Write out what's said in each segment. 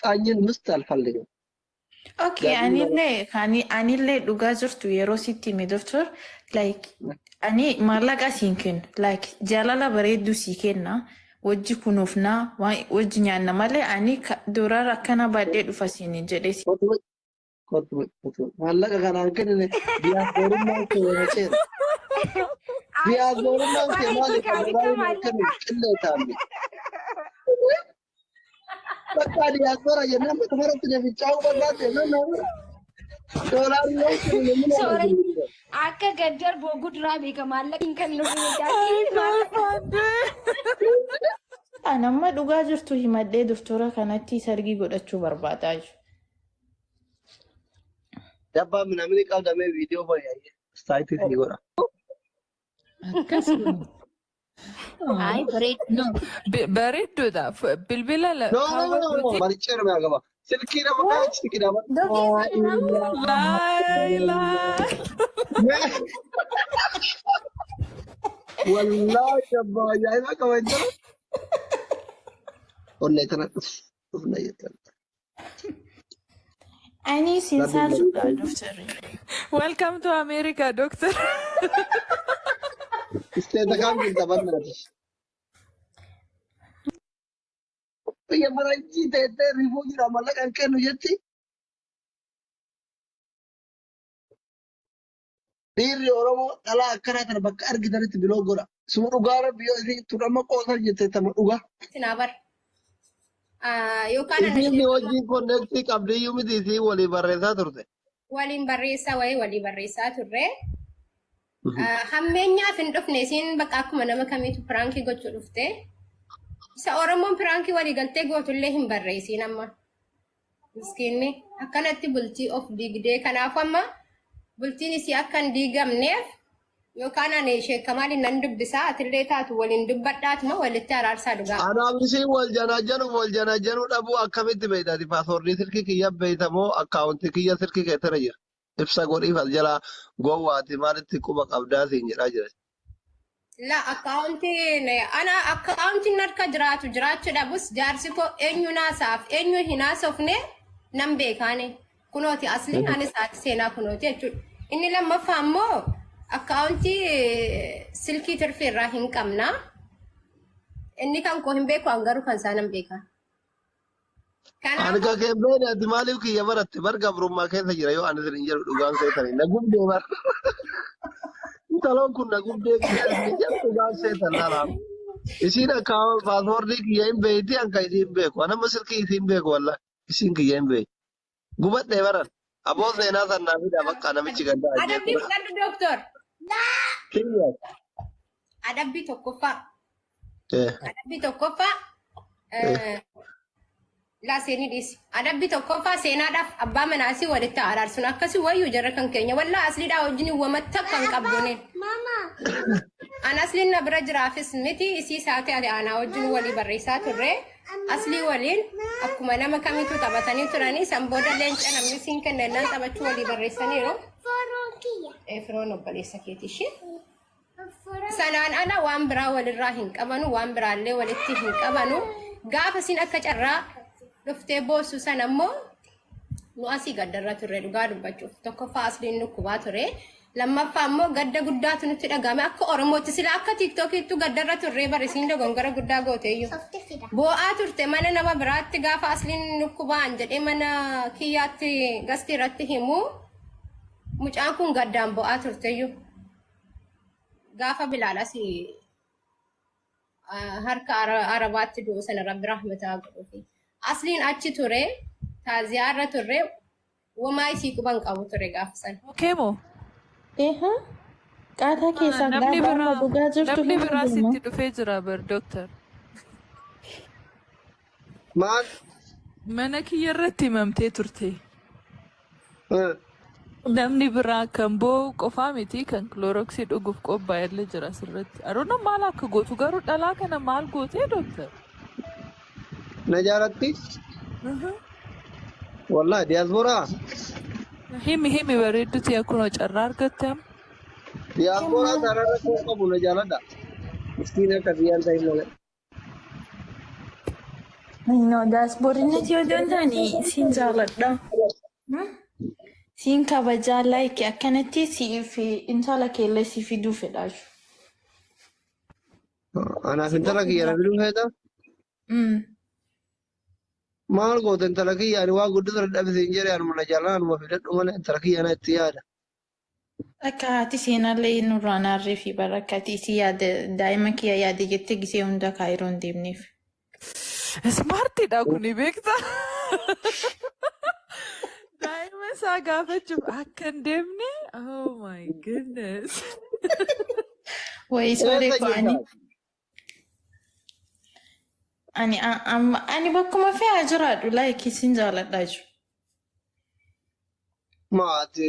የሰጣኝን ምስት አልፈልግም። Okay, Gaazii anillee ani anillee dhugaa jirtu yeroo sitti hime doctor, like ani maallaqa siin kennu, like jaalala bareedduu sii kenna, wajji kunuufnaa wajji nyaanna malee ani doolaara akkana baadhee dhufa siin hin jedhee si Kotu kotu kotu maallaqa kanaan kennine diyaaspoorummaan kee waceera. Diyaaspoorummaan kee maali kan doolaara naan kennu qillee taa'ame. Bakka diyaaspoora jennaan bakka maratti na fincaa'uu barbaadde nan doolaarri yoo kennine min Sooree arginu. akka gaddar booguu duraa beeka maallaqa hin kennuuf Ay, jaartiin maallaqa. kolfaan. Ani amma dhugaa jirtu himadhee doktora kanatti sargii godhachuu barbaadaa jiru. Dabbaa minamini qabdamee viidiyoo baay'ee istaayitii sii godha. Akkasuma. Ay bareedu. No, bareedduudha. Bilbila No, no, no, no, kaawwadhuuti. marichee nama gaba. Silkii nama kaachi silkii nama. Laa ilaa. Wallaahi abbaa ajaa'iba qaba jira. Onnee tana dhuf dhufna jettan. Ani siin Rabbiin saalfadha barbaadu. doktorri. Welcome to America, doctor. Isteeta kaam jirta bannaati. Biyya faranjii teettee rifuu jira mallaqa hin kennu jetti. Dhiirri Oromoo dhalaa akkanaa kana bakka argitanitti biloo godha. Suma dhugaa rabbi yoo isin tun amma qoosan jette tama dhugaa. Sinaa bar. Yookaan ana Isiin ishee wajjin konneektii qabdiyyuu miti isiin walii barreessaa turte. Waliin barreessaa wayii walii barreessaa turre. Hammeenyaaf hin dhufne, isiin bakka akkuma nama kamiitu piraankii gochuu dhufte. Isa Oromoon piraankii walii galtee gootullee hin barreessiin amma. Miskiinni akkanatti bultii of diigdee, kanaaf amma bultiin isii akka hin diigamneef yookaan ani sheekamaaliin nan dubbisaa, atillee taatu waliin dubbadhaatuma walitti araarsaa dhugaa. Anaaf isiin wal janaajanuuf wal janaajanuu dhabuu akkamitti beekta? Ati paaswoordii silkii kiyya beekta moo akkaawuntii kiyya silkii keettira jira? Ibsa godhiif as jalaa gowwaati maalitti quba qabdaa siin jedhaa jira. La akkaawuntiin ana akkaawuntiin harka jiraatu jiraachuu dhabus jaarsi koo eenyu naasaaf eenyu hin haasofne nan beekaani. Kunooti asliin anis haati seenaa kunooti jechuudha. Inni lammaffaa immoo akkaawuntii silkii tirfii irraa hin qabna. Inni kan koo hin beeku, an garuu kan isaa nan beeka. Ani Kanaafuu kan kee beene, ati maaliif kiyya baratte? Bar gabrummaa keessa jira yoo ani isin jedhu dhugaan seetanii na gubdee bar. Intaloon kun na gubdee kiyya isin jedhu dhugaan seetan laalaam. Isiin akka paaswoordii kiyya hin beekti, an kan isiin beeku. An amma silkii isiin beeku wallah. Isiin kiyya hin beekti. Gubadhee baran. Aboo seenaa san naa fidaa bakka namichi gaddaa Adabbii ajjeesu. fudhadhu dooktor. Kiyya. Adabbii tokkoffaa. Adabbii tokkoffaa. Laa seenii dhiisi. Adabbii tokkoffaa seenaadhaaf abbaa manaasii walitti araarsuun akkasii wayyuu jarra kan keenya. Wallaa asliidhaa wajjin wamatta kan qabduuni. An asliin na bira jiraafis miti, isii isaati ati aanaa wajjin walii barreessaa turre. Aslii waliin akkuma nama kamiitu taphatanii turanii, san booda leenca namni siin kenna jennaan taphachuu walii barreessaniiru. Firoon obboleessa keeti ishee. Sanaan ala waan biraa walirraa hin qabanu, waan biraallee walitti hin qabanu. Gaafa isin akka carraa dhuftee boossu sana immoo nu asii gaddarra turre dhugaa dubbachuuf. Tokkoffaa asliin dhukkubaa ture. Lammaffaa immoo gadda guddaatu nutti dhagahame akka Oromootti, sila akka TikTokiittu gaddarra turree bar, isiin dogongora guddaa gooteeyyu. Boo'aa turte mana nama biraatti gaafa asliin dhukkubaan jedhee mana kiyyaatti gastii irratti himu mucaan kun gaddaan boo'aa turteeyyu. Gaafa Bilaal asii harka Arabaatti du'u sana Rabbi rahmataa godhuufi. Asliin achi ture, taaziyaa irra turre, wamaa isii quban qabu ture gaafa sana. Okay moo? Eha. Qaataa keessaan Namni gaafa amma biraa dhugaa jirtu namni himuu biraa deema. sitti dhufee jira bar doctor. Maal? Mana kiyya irratti himamtee turte. Namni biraa kan boo'u qofaa miti, kan kilooroksii dhuguuf qophaa'e illee jira asirratti. Aroona maal akka gootu garuu dhalaa kana maal gootee doctor? Na jaalatti? Wallahi diyaaspooraa. Himi himi bareedduti, akkuma carraa argatte amma. Diyaaspooraa sarara koo qabu na jaaladha. Miskiin akka biyyaan ta'in malee. No, daasboorinnati yoo hin taane siin jaaladha. Siin kabajaa, like akkanatti siif intala keellee si fiduu fedhaa jiru. Anaaf intala kiyya na fiduu feeta? Maal goota intala kiyya? Ani waa guddisa dadhabise hin jedhe, anuma na jaalala anuma fidadhu malee intala kiyya na itti yaada. Akka haati seenaallee nurraan aarree fi bara akka ati isii yaada, daa'ima kiyya yaade jettee gisee hunda kaayiroo hin deemneef. Smartiidha kuni, beektaa? Daa'ima isaa gaafachuuf akka hin deemne. Oh my goodness. Wayii, sorry. Eessa Ko ani jirta? Ani amma ani bakkuma fe'aa jiraadhu, like isin jaaladhaa jiru. Maati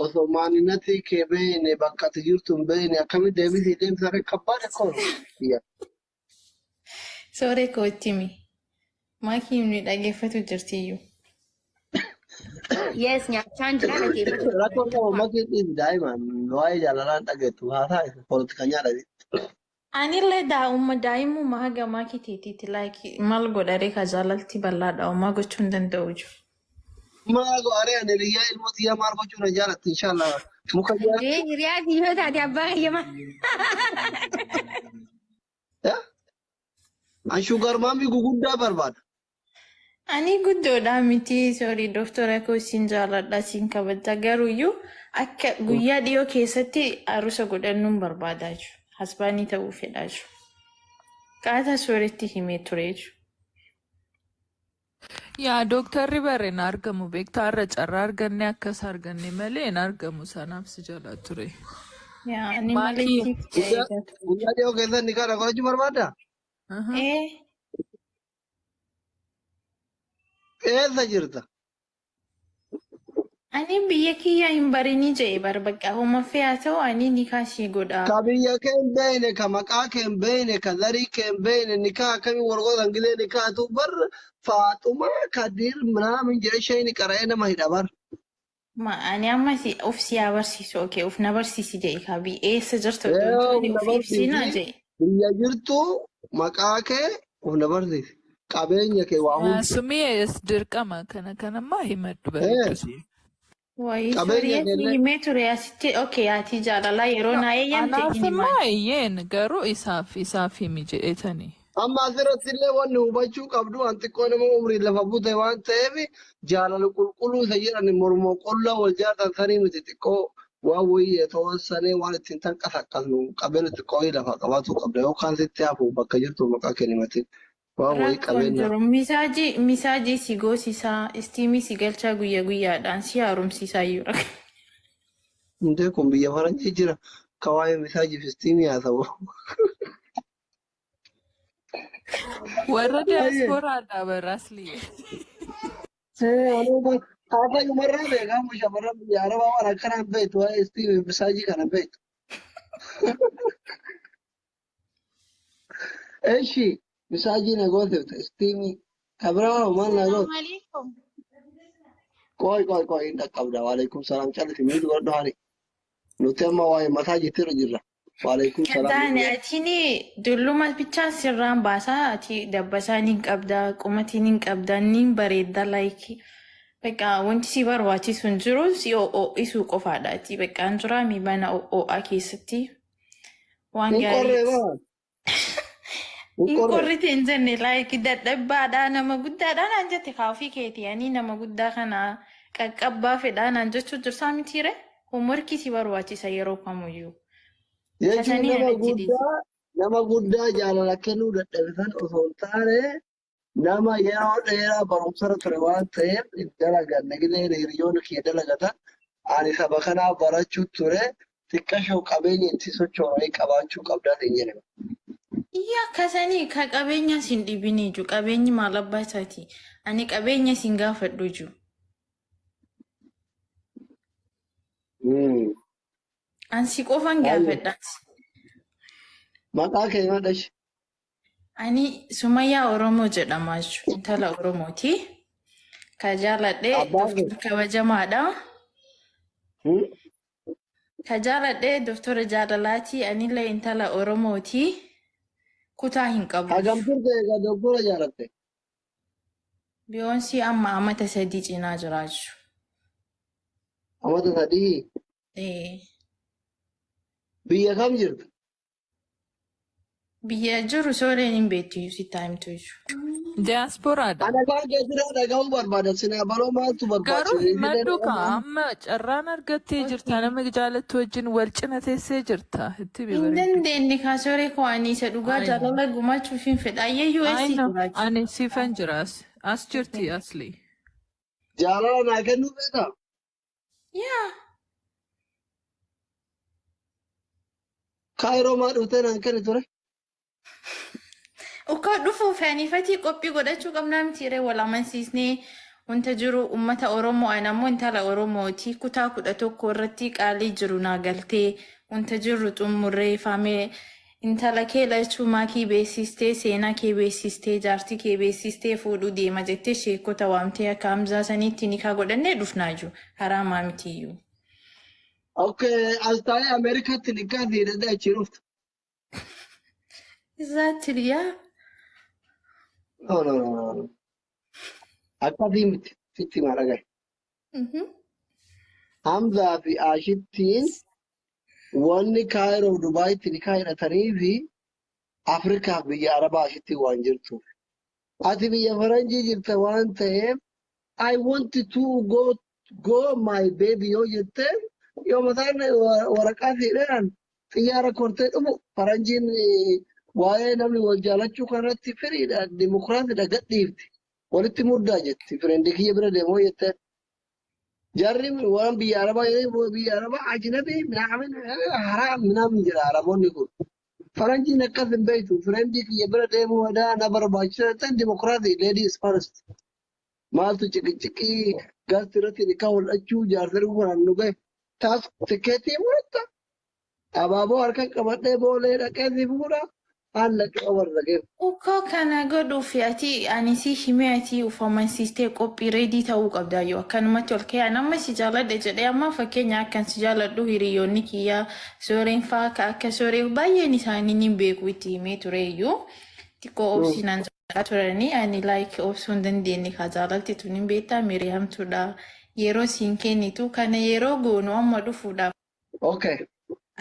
osoo maaninati kee beeyne, bakka ati jirtu hin beeyne, akkamitti deebisii deemsa ree? Kabbaadha koon. Sorry koo, itti himi. Maakii nu dhaggeeffatu jirtiyyuu. Yes, nyaachaan jira, dhaggeeffachuu. Rakkoo qabu, makii dhiisi, daa'imaan waa'ee jaalalaan dhageettu haa taa'e, poolitikanyaadha. Anillee daa'umma daa'imummaa haga maakii teetiiti, like maal godharee ka jaalalti bal'aadha, homaa gochuu hin danda'u jiru. Maal go'aree, ani hiriyaa ilmoo xiyyaa maal gochuu na jaalatti, inshallah muka jaa. Ee, hiriyaa yoo taate abbaa kiyyamaa. An sugar mommy guguddaa barbaada. Ani guddoodha miti, sorry doktora koo, isin jaaladha, isin kabaja, garuuyyuu akka guyyaa dhiyoo keessatti arusa godhannuun barbaadaa jiru. Husbandii ta'uu fedhaa jiru. Qaata sooretti himee ture jiru. Yaa, dooktarri bare hin argamu, beektaa? Irra carraa arganne akkas arganne malee hin argamu, sanaaf si jala ture. Yaa, ani malee Maakii. sitti eegaa ture. Guyyaa dhiyoo keessatti ni kana godhachuu barbaadda? Ee. Eessa jirta? Ani biyya kiyya hin barinii jedhe bar, bakka homa fe'aa ta'u ani ni kaasii godha. Ka biyya kee hin beekne, ka maqaa kee hin beekne, ka zarii kee hin beekne, nikaa akkamii wal godhan gilee nikaatu bar Faaxumaa Kadir minaamin jedhe isheen qara'ee nama hidha bar. Ma ani amma si of si haa barsiisu, okay, of na barsiisi jedhe, kaabii eessa jirta Ee, iddoo of hin na taane of ibsinaa barsiisi. jedhe. Biyya jirtu, maqaa kee of na barsiisi. Qabeenya kee waa Yaa hunda. Sumiyyees, dirqama kana kanammaa himadhu, bareeddu. Wayii, Qabeenya sorry, keellee. himee ture asitti, okay, ati jaalalaa yeroo naa eeyyamte Anaaf hin himaan. immoo eeyyeen, garuu isaaf himi jedheetani. Amma asirratti illee wanni hubachuu qabdu, an xiqqoo nama umriin lafa bute waan ta'eef, jaalala qulqulluu isa jedhan mormoo qollaa wal jaartan sanii miti, xiqqoo waan wayii to'ansanii waan ittiin tanqasaqqasnu qabeenya xiqqoo wayii lafa qabaachuu qabda, yookaan sitti hafu bakka jirtu maqaa kee himatin waan wayii Rakkoon qabeenya. jiru misaajii si goosisaa, steamii si galchaa, guyya guyyaadhaan si haaromsiisaa iyyuu. Hundee kun biyya faranjii jira ka waa'ee misaajiif steamii haasa'u. Warra diyaasporaadha barraasli. Haasa yumarraa beekamu, shamarran biyya arabaa waan akkanaa hin beektu, waa'ee steamii misaajii kana hin beektu. Eshi, misaajii na goosifte, steamii kabiraa hoo maal na goote? Alaikum. Qoy qoy qoy, hin dhaqqabda. Waalaikum salaam, callisi, miidhu godhadhu haali. Nuti amma waa'ee mataa jettirra jirra. Waalaikum salaam. Taane atini dulluma bichaa sirraan baasaa, ati dabbasaa ni qabda, qumatii ni qabda, ni bareedda, like bakka wanti si barbaachisu hin jiru, si ho'isuu qofaadha. Ati bakka hin jiraa mi mana ho'aa keessatti waan Hin qorree gaarii. maa? Hin Hin qorree. qorrite hin jenne, like dadhabbaadha, nama guddaadha naan jette, kaafii keeti, ani nama guddaa kana qaqqabbaa fedhaa naan jechuu jirsaa mitiire, homeworkii si barbaachisa yeroo kamuyyuu. Jechuun Kasanii nama anatti dhiisi. guddaa, nama guddaa jaalala kennuu dadhabe san osoo hin taane, nama yeroo dheeraa barumsarra ture waan ta'eef dalaganne gilee hiriyoonni kiyya dalagatan, ani saba kanaa barachuu ture, xiqqashoo qabeenya itti socho'anii qabaachuu qabdaa hin jedhame. Iyya, akkasanii ka qabeenya sin dhibinii ju, qabeenyi maal abbaa isaati, ani qabeenya sin gaafadhu ju. Ansi qofan gaafadha. Maqaa kee madhashi. Ani Sumayyaa Oromoo jedhama jechuudha. Intala Oromooti. Ka jaaladhe Abbaan kee. Doktor kabajamaadha. Ka jaaladhe doktora jaalalaati. Anillee intala Oromooti. Kutaa hin qabu. Hagam turte egaa doktora jaalatte? Biyoonsii amma amata 3 cinaa jiraachuu. Amata 3. Ee. Biyya kam jirta? Biyya jiru sooreen hin beektu sitti himtu jechuudha. Diyaasporaadha. Ana kaan keessatti dhaga'uu barbaada. Sinaa baloo maaltu Garuu barbaachisa? himadhu ka amma carraan argattee jirta, nama jaalattu wajjin wal cina teessee jirta. Itti Hin bareedu. dandeenye kaasoree koo ani isa dhugaa I know. jaalala gumaachuuf hin fedha. Ayyee US I know. jiraachuu. Ani siifan jira as. As jirti asli. Jaalala naa kennuu beektaa? Yaa. Kaayiroo maa dhuftee naan kenni ture? Ukkaa dhufuuf aniifatii qophii godhachuu qabnaa miti ree wal amansiisnee wanta jiru uummata Oromoo ani ammoo intala Oromooti kutaa 11 irratti qaalii jiru naa galtee wanta jirru xumurree faamee intala kee lachuu maakii beeksistee seenaa kee beeksistee jaartii kee beeksistee fuudhuu deema jettee sheekota waamtee akka Hamzaa saniitti nikaa godhannee dhufnaa jiru haraamaa mitiyyuu. Okay, as taa'ee Ameerikaatti nikkaa fi hidhadhee achii dhufta. Exactly, yaa. No, no, no, no. Akkasii miti. Sitti himaa dhagaye. Hamzaa fi Aashittiin wanni Kaayiroo Dubaayitti nikaa hidhatanii fi Afrikaaf biyya Arabaa Aashittiin waan jirtuuf. Ati biyya Faranjii jirta waan ta'eef I want to go my baby yoo jette yoo mataan waraqaa siidhaan xiyyaara kortee dhufu faranjiin waa'ee namni wal jaalachuu kanarratti firiidha dimokiraatiidha gadhiifti walitti muddaa jetti friend kiyya bira deemoo jette jarri waan biyya arabaa jedhanii biyya arabaa ajnabii minaamin haraam minaamin jedha araboonni kun. Faranjiin akkas hin beektu friend kiyya bira deemuu wadaa na barbaachisa jettan dimokiraatii ladies first. Maaltu ciqiciqii gasti irratti nikaa wal'achuu jaarsa kanaan nu gahe taas tikeetii muratta abaaboo harka qabadhee boolee dhaqee si fuudha haala cufa warra geef. Ukkoo kana godhuuf ati ani si himee ati uf amansiistee qophii ready ta'uu qabda yoo akkanumatti ol ka'ee ani amma si jaaladha jedhee amma fakkeenya akkan si jaaladhu hiriyoonni kiyyaa sooreen fa'aa akka akka sooree baay'een isaanii ni beeku itti himee ture iyyuu xiqqoo obsinaan jaalaa turanii ani like obsuu hin dandeenye kaa jaalalti tun hin beektaa miirii hamtuudha yeroo siin kennitu kana yeroo goonu amma dhufuudhaaf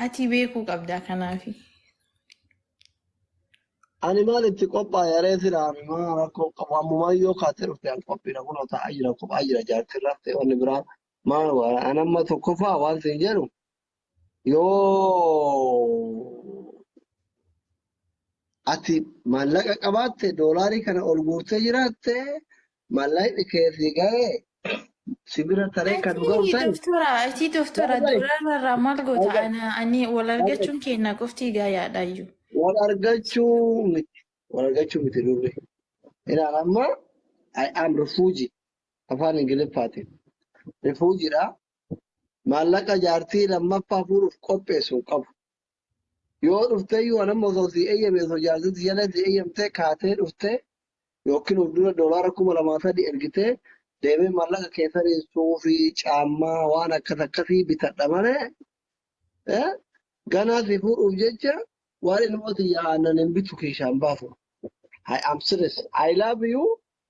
ati beekuu qabda kanaafi. Ani maal itti qophaa'e aree sila ani maa rakkoo qabu ammumaa yoo kaatee dhufte an qophiidha kunoo taa'aa jira kophaa jira jaartiin raftee wanni biraa maal waan an amma tokkoffaa waan siin jedhu yoo ati maallaqa qabaatte doolaarii kana ol guurtee jiraatte maallaqni keessi ga'ee si bira taree kan ga'u Ati ta'e doktora, ati doktora dhaga'i doolaara irraa maal goota? dhaga'i Ani wal dhaga'i argachuun keenya qofti gaayaadhaayyuu. Wal argachuu miti wal argachuu miti durri ilaal amma I am refugee afaan ingiliffaatiin refuujiidha maallaqa jaartii lammaffaa fuudhuuf qopheessu hin qabu yoo dhufteeyyuu anamma osoo si eeyyame osoo jaartii jala si eeyyamtee kaatee dhuftee yookiin of dura doolaara 2003 ergitee deemee maallaqa keessanii suufii caammaa waan akkas akkasii bitadha malee ganaa si fuudhuuf jecha waan ilmooti aannan hin bitu kiishaan baasu. I am serious. I love you.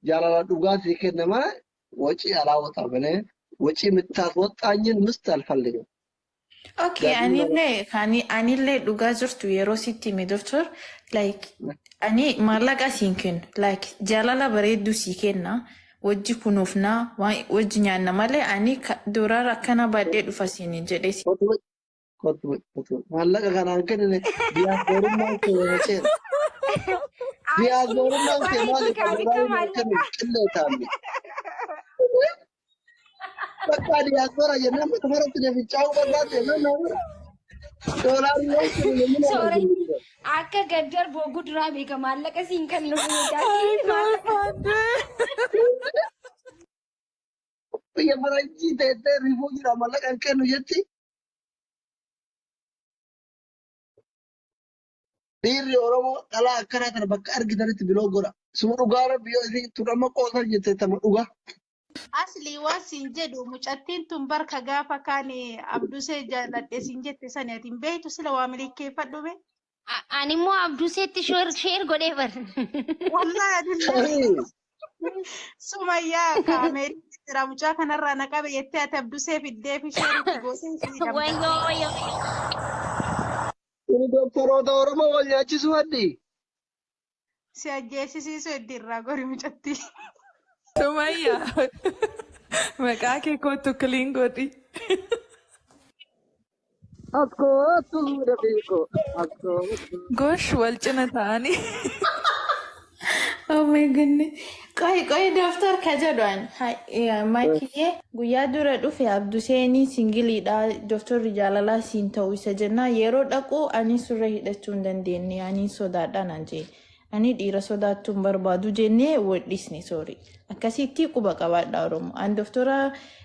Jaalala dhugaa sii kenna malee wacii alaa malee wacii የምታስወጣኝን ምስት አልፈልግም። Okay, Gabii anillee ani anillee dhugaa jirtu yeroo sitti hime doctor like ani maallaqa siin kennu like jaalala bareedduu sii kenna wajji kunuufnaa wajji nyaanna malee ani doolaara akkana baadhee dhufa siin jedhee si Kotu kotu kotu maallaqa kanaan kennine diyaaspoorummaan kee waceera. Diyaaspoorummaan kee maali kan doolaara naan kennu qillee taa'ame. Bakka diyaaspoora jennaan bakka maratti deebichaa'uu barbaadde nama doolaarri yoo kennine mana Sooretti akka gaddar booguu duraa beeka maallaqa siin kan nuuf Ay, kolfaan. Biyya faranjii teessee rifuujiidha maallaqa hin kennu jetti. Dhiirri Oromoo dhalaa akkanaa kana bakka argitanitti biloo godha. Suma dhugaa rabbi yoo isin tun amma qoosan jette tama dhugaa. Asli waan siin jedhu mucattiin tun barka gaafa kaan Abdusee jaalladhe siin jette sani ati hin beektu sila waa milikeeffadhu be. Ani immoo Abduseetti share godhee bar. Wallaahi adillee. Sumayyaa ka Ameerikaa jira mucaa kanarraa na qabe jettee ati Abdusee fiddee fi sheeritti gootee isii qabda. Wayyoo wayyoo. Kuni doktoroota Oromoo wal nyaachisuu addi. Si ajjeesisiisu heddi irraa gori mucattii. Sumayyaa. Maqaa kee kootu clean godhi. As kootu dafiiko. As kootu. Gosh wal cina ta'anii. Oh my goodness. Qoy qoy dooktar ka jedhu ani maakiyyee guyyaa dura dhufe Abduseenii singleiidha, dooktorri jaalalaa siin ta'u isa jennaa yeroo dhaqu ani surra hidhachuu hin dandeenye, ani sodaadha naan jee, ani dhiira sodaattuu hin barbaadu jennee waldhisne. Sorry, akkasitti quba qabaadha Oromoo. Ani dooktora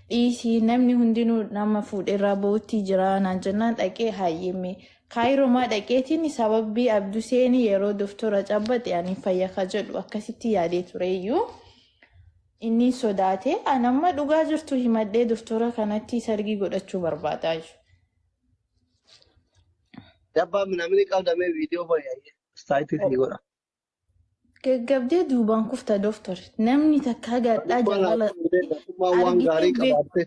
dhiisii, namni hundinuu nama fuudheerraa bahutti jira naan jennaan dhaqee hayyeme. Kaayiroomaa dhaqeetiin sababii Abduseenii yeroo dooktora cabbate ani fayya ka jedhu akkasitti yaadee tureyyuu inni sodaate. Ani amma dhugaa jirtu himadhee dooktora kanatti sargii godhachuu barbaadaa jiru. Dabbaa minamini qabdamee viidiyoo baay'ee istaayitii sii godha. Gaggabdee duubaan kufta dooktor. Namni takka gadhaa jaalala Atummaan waan argitee gaarii beeku. qabaatte.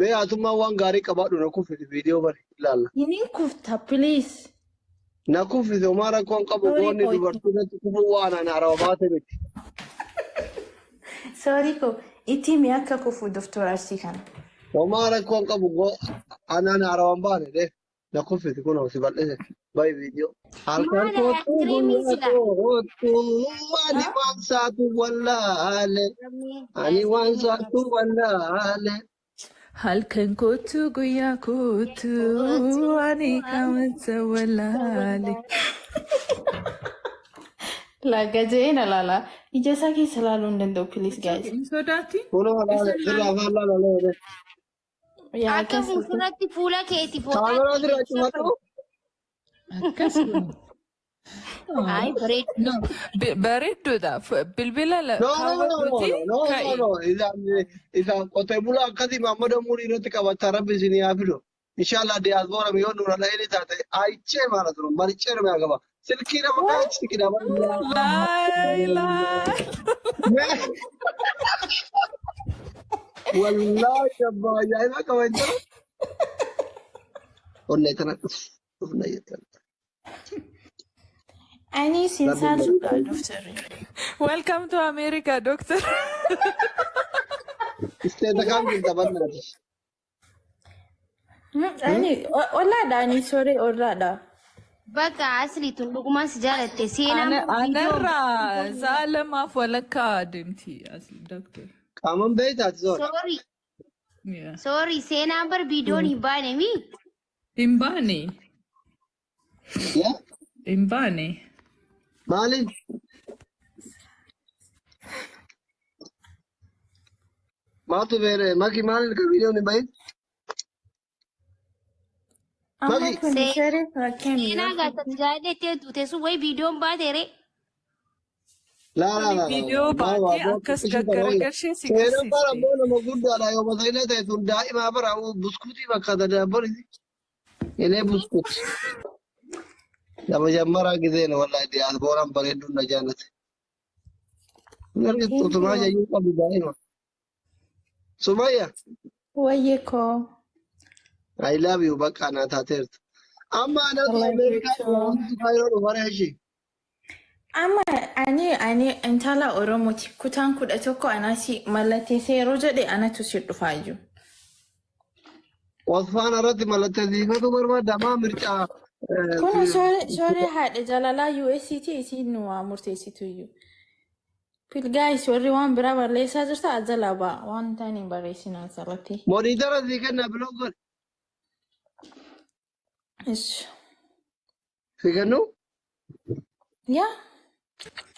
Mee atummaan waan gaarii qabaadhu na kuffisi, viidiyoo bari ilaalla. Inni kufta, please. Na kuffisi, homaa rakkoon qabu. Sorry. Goonni Kooti. dubartii irratti kufuu waan ani harawa baate miti. Sorry ko itti himi akka kufu dooktor Arsii kana. Homaa rakkoon qabu, anaan harawan baane de na kuffisi, kunoo si bal'ise. Bayi viidiyoo. Halkan Maala kootu iskiriimiin guyyaa sila. kootu ani waan saatu wallaale. Ani waan saatu wallaale. Halkan kootu guyyaa kootu ani kaawwata walaale. Laga jee na laala. Ija isaa keessa laaluu hin danda'u, please guys. Hin sodaatin. Kunoo laale Isa sirraa laale. afaan laala. Yaa Akka akkas. fuulduratti fuula keeti footaa Kaameraa sirraa cufadhu. Akkas kun. Ay, bareedu. No, bareedduudha. Bilbila No, no, no, no, kaawwadhuuti no, no, ka'i. no. Isaan qotee bulaa akkasii Mahammad Amurii irratti qabata, rabbi isin haa fidu. Inshallah diyaaspoora yoo nura dha'ee taate ayichee maala turu marichee nama qaba. Silkii nama kaachi kidaba. Laay laay. Wallahi abbaa ajaa'iba qaba jira. Onnee tana dhufna jettan. Ani siin Rabbi saalfadha dooktarri. Welcome to America, doctor. Isteeta kam jirta bannaati? Ani ollaadha, ani sorry, ollaadha. Bakka asli tun dhugumaan si jaalatte seenaan viidiyoo Anarraa sa'a 2f walakkaa deemti asli doctor. Qaaman beektaati soor. Sorry. Yeah. Sorry, seenaan bar viidiyoon hin baane mi? Hin baane. Yaa Hin baane. maaliif? Maaltu beere maki, maaliif ka viidiyoon hin bahin? Amma Maki. kun saree fakkeen Seenaa gaazexaa jaallattee duute sun wayi viidiyoon baateere. Laa laa laa. Viidiyoo baatee akkas gaggaragalchee si Seenaan bara garsiiste. ammoo nama guddaadha, yoo mata illee ta'e sun daa'imaa bara buskuutii fakkaata daabboon Inee buskuut. Nama jammaraa giseen wallahi diyaaspooraan bareedduun na jaallate. Argitu utumaa jayyuu qabdu daa'ima. Sumayya. Wayyee koo. I love you, bakka naa taateertu. Amma anatu Wallahi Ameerikaa jechuun. wanti faayiroo dhufare ishee. Amma ani intala Oromooti. Kutaan 11 anaasi mallatteessee yeroo jedhe anatu si dhufaa jiru. Osfaan irratti mallatteessifatu barbaada maa mircaa. Kun sooree haadha jaalalaa USCT isiin nu waa murteessitu iyyuu. Please guys, warri waan biraa barreessaa jirta ajalaa ba'a. Waan ta'an hin barreessinaa asirratti. Monitor sii kenna, block godhe. Ish. Si kennu? Yaa.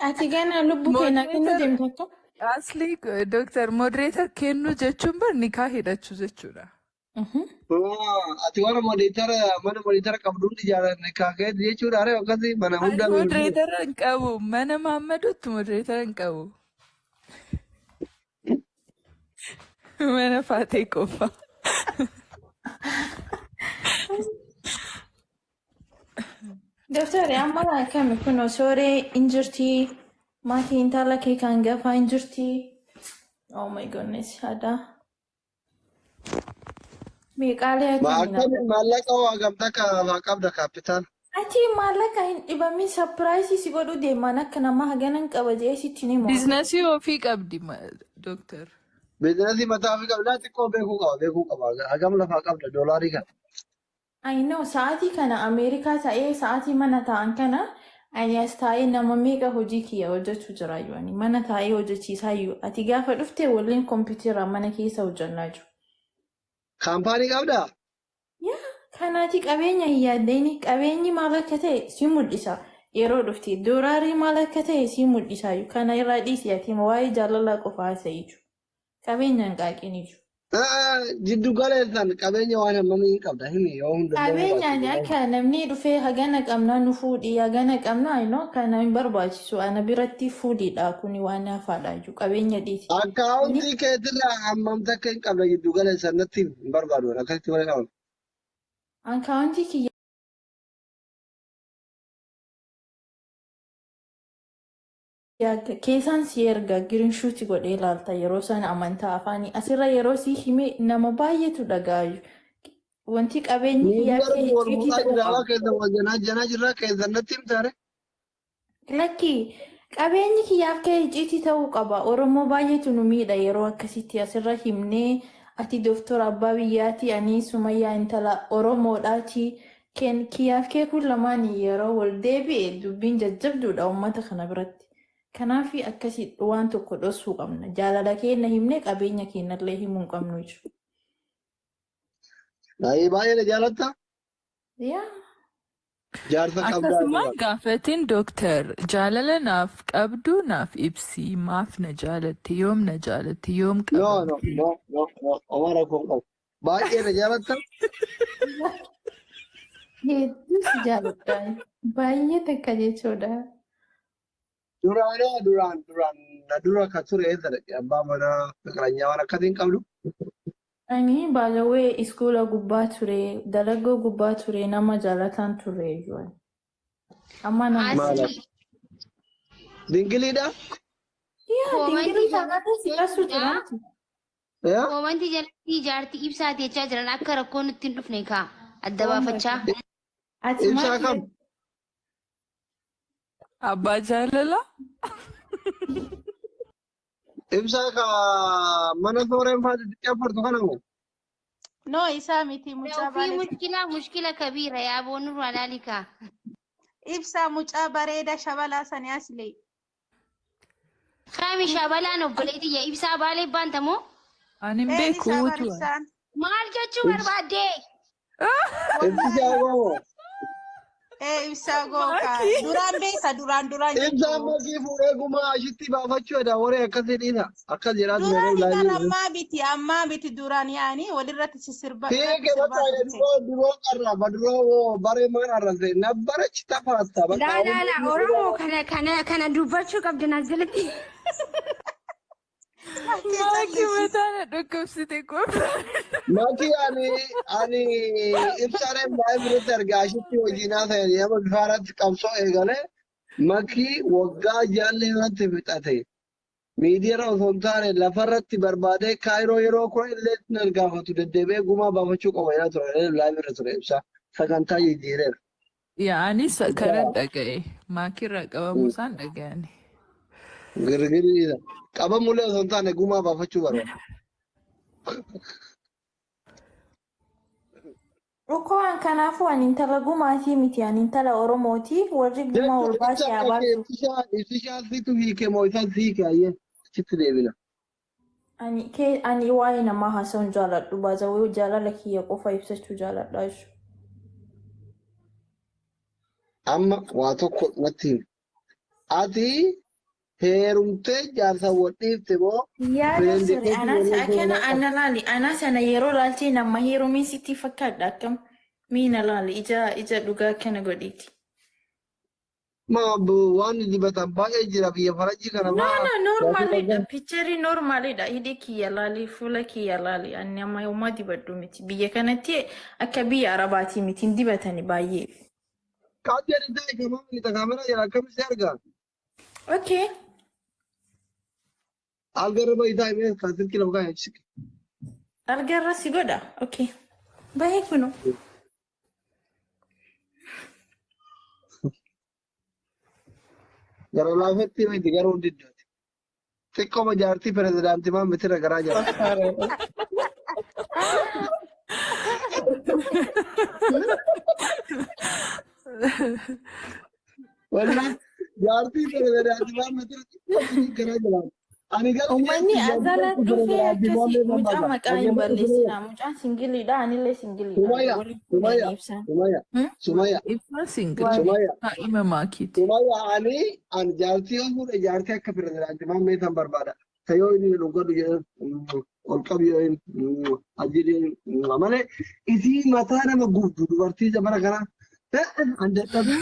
Ati gana lubbuu keenyaa kennuu deemtu akka? Asli doctor, moderator kennuu jechuun bar nikaa hidhachuu jechuudha. Ati warra monitor, mana monitor qabdu hundi jaalanne kaakeeti jechuudha, haree akkasii mana Ani hunda. moderator hin qabu. Mana Maammadutti moderator hin qabu. Mana Faatee qofa. Doktari, amma kami kun sooree injirtii. Maatii intala kee kan gafaa hin jirti. Oh my goodness, haadha. Meeqaalee Ma ati hin akkami maallaqa hoo hagam takka lafaa qabda kaapitaal? Ati maallaqa hin dhibamin, surprise si godhuu deemaan akka namaa haganan qaba jedhee sitti ni himu. Business ofii qabdi dooktar. Business mataa ofii qabda, xiqqoo beekuu qaba, beekuu qaba. Hagam lafaa qabda doolaarii kana? I know, sa'aatii kana Ameerikaa ta'ee sa'aatii mana taa'an kana ani as taa'ee nama meeqa hojii kiyya hojjechuu jira iyyuu, ani mana taa'ee hojjechiisaa iyyuu, ati gaafa dhufte waliin kompiitara mana keessa hojjannaa jiru. Kaampaanii qabdaa? Yaa kanaati qabeenya hin yaaddeeni, qabeenyi maal akka ta'e si mul'isa yeroo dhufte, doolaarii maal akka ta'e si mul'isa iyyuu. Kana irraa dhiisi, ati waa'ee jaalalaa qofa haasa'ii jiru. Qabeenya hin qaaqin iyyuu. Jiddu galeessan qabeenya waan hammamii hin qabda, himi yoo hunda illee Qabeenyaan barbaachise. Akka namni dhufee hagana qabnaa nu fuudhii, hagana qabnaa inoo kana hin barbaachisu. Ana biratti fuudhiidha, kuni waan hafaadha jechuudha, qabeenya dhiisi. Akkaawuntii keetirraa hammam takka hin qabda jiddu galeessan, natti hin barbaadu akkasitti malee qaban. Akkaawuntii kiyya keessaan si erga screenshot godhee ilaalta yeroo sana amantaa afaanii asirra yeroo si hime nama baay'eetu dhaga'aa. Wanti qabeenyi kiyyaa Miidiyaa kee irratti wal icciitii fuudhaa ta'uu jira qaba. waa keessa wal janaa janaa jirra keessan natti himtaare. Lakki, qabeenyi kiyyaaf kee icciitii ta'uu qaba. Oromoo baay'eetu nu miidha yeroo akkasitti asirra himnee. Ati doktora abbaa biyyaati, ani Sumayyaa intala Oromoodhaati. Ken kiyyaaf kee kun lamaan yeroo wal deebi'e dubbiin jajjabduudha uummata kana biratti. Kanaaf akkasii waan tokko dhoksuu qabna. Jaalala keenya himnee qabeenya keenyallee himuu hin qabnu jechuudha. Baay'ee baay'ee na jaalatta? Yaa. Jaarsa qabdaa Akkasumaan jechuudha. gaafatin dooktar, jaalala naaf qabdu naaf ibsi, maaf na jaalatte, yoom na jaalatte, yoom No, no, qabamte? no, no, no. Homaa rakkoo hin qabu. Baay'ee na jaalatta? Hedduu si jaaladha. Baay'ee takka jechuudha. Duraanoo duraan duraan na dura ka ture eessa dhaqe, abbaa manaa fiqiranyaa waan akkasii hin qabdu? Ani baay'ee iskuula gubbaa ture, dalagoo gubbaa ture, nama jaalataan ture iyyuu. Amma nama Maal? Asli. Dingiliidha? Yaa Koomantii dingilii taanaan si qasu jalatti jiraatu. Yaa? Koomantii jalatti jaartii ibsaati jechaa jiran, akka rakkoon nutti hin dhufne kaa adda baafachaa. Ati Ibsaa maal kam? Abbaa jaalala? Ibsaa ka mana sooreen faati xiqqeeffartu kana moo? No, isaa miti, mucaa في baale. مشكلة مشكلة كبيرة يا أبو نور على Ibsaa mucaa bareeda shabalaa sanii asli. خامي شابلان obboleetiyya ibsaa baalee baantamoo. Ani hin Een beeku isaa utuu. baribsaan. Maal jechuu barbaadde? Ibsisaa moo? Ee, ibsaa gookaa. Maakii. Duraan beeka, duraan duraan Ibsaan jechuun. makii fuudhee gumaa ashitti baafachuu jedha, waree akkasii dhiisa. Akkas jedhaa ture Duraan yeroo iban laayii. ammaa miti, ammaa miti, duraan yaani walirratti sissirba irratti Fiige sirbaa bakka turte. duroo duroo qarra baduroo baree maan arrase nabbarach tafaasta bakka. Laa laa laa, Oromoo kana kana kana dubbachuu qabdan as jalatti. Maakii mataa na dhukkubsite qofa. Maki ani ibsaan baay'ee biratti argaa ashitti hojii naa ta'e nama bifaaratti qabsoo eegale makii waggaa jaallee irratti fixate. Miidiyaarra osoo hin taane lafarratti barbaadee kaayiroo yeroo kun illee nan gaafatu deddeebi'ee gumaa baafachuu qaba jedhaa ture, live irra ture, ibsaa sagantaa jijjiireera. Yaa, anis kanan dhaga'e. Maakiirraa qabamuu isaan dhaga'ani. Girgirri qabamullee osoo hin taane gumaa baafachuu barbaada. Dhukkubaan kanaafuu ani intala gumaatii miti, ani intala Oromooti, warri gumaa ol baasee haa baasu. Ibsishaa situ hiike moo isaan si hiike? Ayyee, achitti deebina. Ani kee ani waa'ee namaa haasa'uun jaaladhu, baazawee jaalala kiyya qofa ibsachuu jaaladha jechuudha. Amma waa tokko natti himi. Ati heerumtee jaarsa wal dhiifte moo? Yaada Friend sirri keetii anaa waliin akkana heerumuu ana laali, anaa sana yeroo laaltee nama heerumiin sitti fakkaadha, akkam miina laali, ija ija dhugaa akkana godhiiti. Ma waan dibatan baay'ee jira biyya farajii kana No, maa no, normalidha. Picture normalidha. Hidhi kiyya laali, fuula kiyya laali. Ani amma yooma dibadhu miti. Biyya kanatti akka biyya Arabaatii miti, hin dibatani baay'ee. Qaabdi ani ta'e kamaa miti, kaameraa jira, akkamitti argaa? Okay. Algarra bahii taa'e mee kan silkii lafa kaa'e achi. Algarra si godha. Okay. Bahee kunu. Gara laafetti miti garuu hundi iddooti. Xiqqooma jaartii pirezidaantii maan mitira garaa jala. Wallah jaartii pirezidaantii maan mitira xiqqoo garaa jala. Ani garuu Uummanni keessi azala jaartii dhufee pirezidaantii akkasii maan mucaa barbaada. maqaa hin balleessinaa. Mucaan singiliidha. Anillee singiliidha. Sumaya, Warri Sumaya, kunneen ibsan. Sumaya, Hmm? Sumaya, Ibsaan singilii. Sumaya. Haadhima maakiiti. Sumaya ani jaartii yoo fuudhe jaartii akka pirezidaantii maan meetan barbaada. Ta yoo inni dhugadhu jedhan ol qabi yoo inni ajji yoo malee isii mataa nama gubdu dubartii zamana kanaa. An dadhabe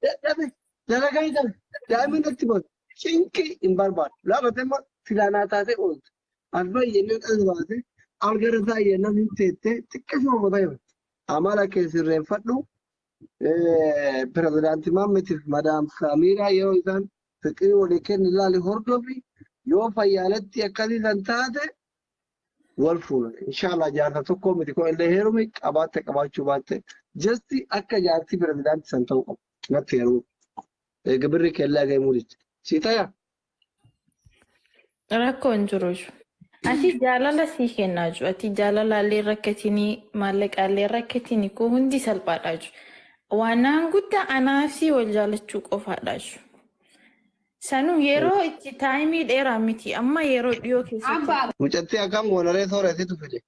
dadhabe dalagaa hin qabu daa'imman natti booda cinqii hin barbaadu. Lafa immoo filaanaa taatee ooltu. As bahi jennaan as baate algara taa'e jennaan hin teettee xiqqeessuma mataa himte. Amala kee sirreeffadhu. Pirezidaantii Maammeetiif Madaam Samiiraa yeroo isaan fiqirii walii kennu ilaali hordofi yoo fayyaaletti akkasii san taate wal fuuna. Inshaallah jaarsa tokko miti koo illee heerumi qabaatte qabaachuu baatte jasti akka jaartii pirezidaantii san ta'uu qabu natti heerumu. Eega birri keellaa gahee muudicha. Si tayaa? Rakkoo hin jiru. Ati jaalala sii kennaa jiru. Ati jaalalallee rakkatinii maallaqaallee rakkatinii koo hundi salphaadha jiru. Waan guddaa anaa fi wal jaalachuu qofaadha jiru. Sanuu yeroo itti time dheeraa miti amma yeroo dhiyoo keessatti. Abbaa Mucattii akkam goonaree sooressitu fide.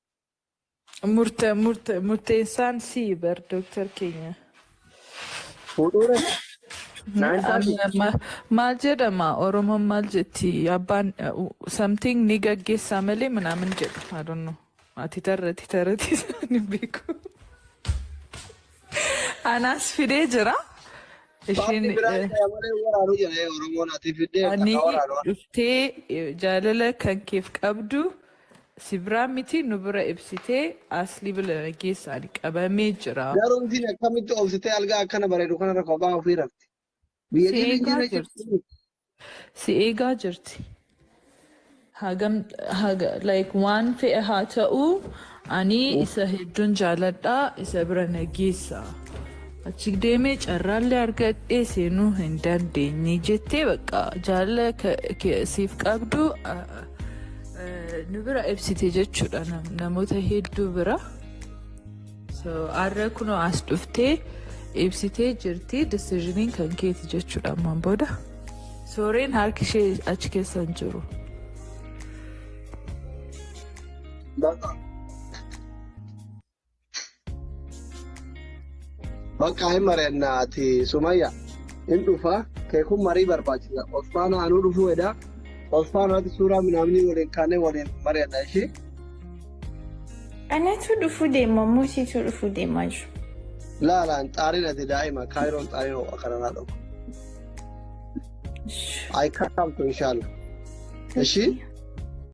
Murteessaan sii bar dooktar keenya. Fuudhuure? Naan taatu. Maal jedhama Oromoon maal jetti abbaan something ni gaggeessaa malee ምናምን jedhu I don't know. Ati tarrati tarrati isaan hin beeku. Anaas fidee jira. Isheen Paartii biraa jira malee waraanuu jedhee Oromoon ati fiddee ani takka waraanu. dhuftee jaalala kan keef qabdu si biraa miti nu bira ibsitee aslii bira geessa ani qabamee jira. Garuu isin akkamitti obsitee algaa akkana bareedu kanarra kophaa ofii rafti. Biyya Si dhiirri hin eegaa jirre jirti. jirti. Si eegaa jirti. Hagam haga like waan fe'e haa ta'u ani isa hedduun jaaladha isa bira na geessa. Achi deemee carraallee argadhee seenuu hin dandeenye jettee bakka jaalala siif qabdu nu bira ibsite jechuudha namoota hedduu bira. So har'a kunoo as dhuftee ibsitee jirti decisioniin kan keeti jechuudha ammaan booda. Sooreen harki ishee achi keessa hin jiru. Bakka. Bakka hin mari'annaa ati Sumayya hin dhufa keekun marii barbaachisa. Osfaana anuu dhufuu edha. Osfaanaati suuraa minaamnii waliin kaanee waliin mari'anna ishee. Anatu dhufuu deema muusiitu dhufuu deemaa jiru. Laalaan xaariin ati daa'ima kaayiroon xaariin ho'a kana naa dhufu. I come to inshallah. Ishii.